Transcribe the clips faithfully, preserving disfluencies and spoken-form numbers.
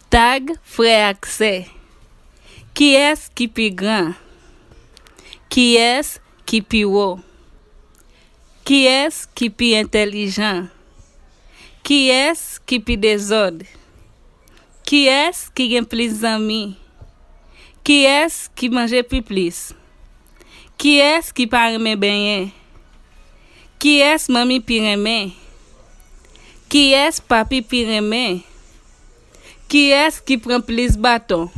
Tag frè ak sè. Kiyès ki pi gran? Kiyès ki pi wo? Kiyès ki pi entèlijan? Kiyès ki pi dezòd? Kiyès ki gen plis zanmi? Kiyès ki manje pi plis? Kiyès ki pa renmen benyen? Kiyès manmi pi renmen? Kiyès papi pi renmen? Kiyès ki pran plis baton?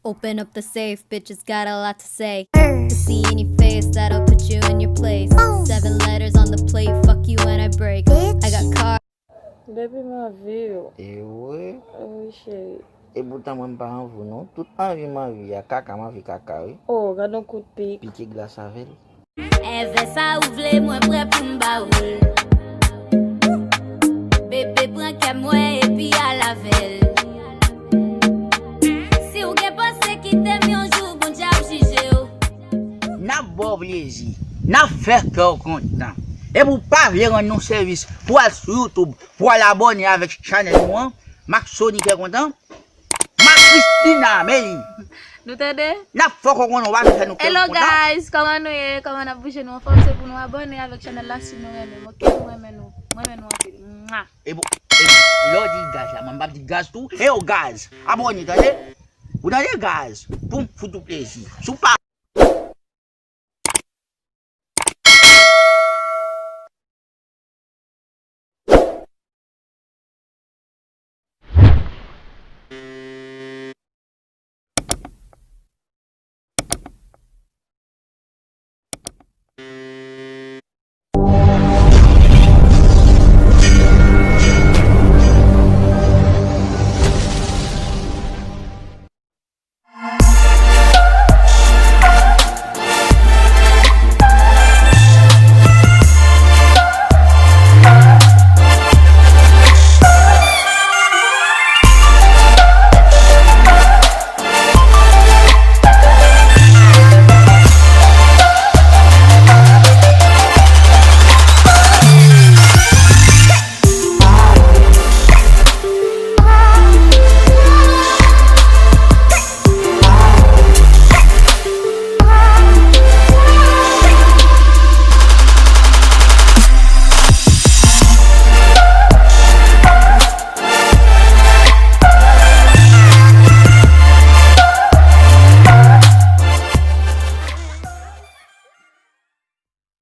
Open up the safe, bitches got a lot to say. To see any face that'll put you in your place. Seven letters on the plate, fuck you when I break. I got car. Baby, m anvi w. E vre? Wi, cheri. E poutan mwen m pa anvi w non. Tout anvi m anvi a, kaka m anvi kaka, wi. Oh, gad yon kout pik. Pike glas avè l. Èvè sa ou vle, mwen prè pou m ba ou l. Bebe pran kè m wè epi al avè l. Si w gen panse kite m yon jou, Bondye ap jije w. N ap ba w plezi, n ap fè kè w kontan. Epi w pa vle rann nou sèvis, pou w al sou YouTube, pou w al abòne avèk chanèl nou an, Maxony Kè Kontan, Max Christina, men li. Nou tande? N ap fè w konnen w pa vin fè nou kè kontan. Hello guys, kòman nou ye? Kòman n ap bouje? Nou anfòm? Se pou nou abòne avèk chanèl la si nou renmen m, oke? Nou renmen nou. Mwen renmen nou anpil. Mwa. E bon, e bon, lè w di gaz la, mwen m p ap di gaz tou. E yo gaz, abòne, tande? Ou tande gaz? Pou m fout ou plezi. Si w pa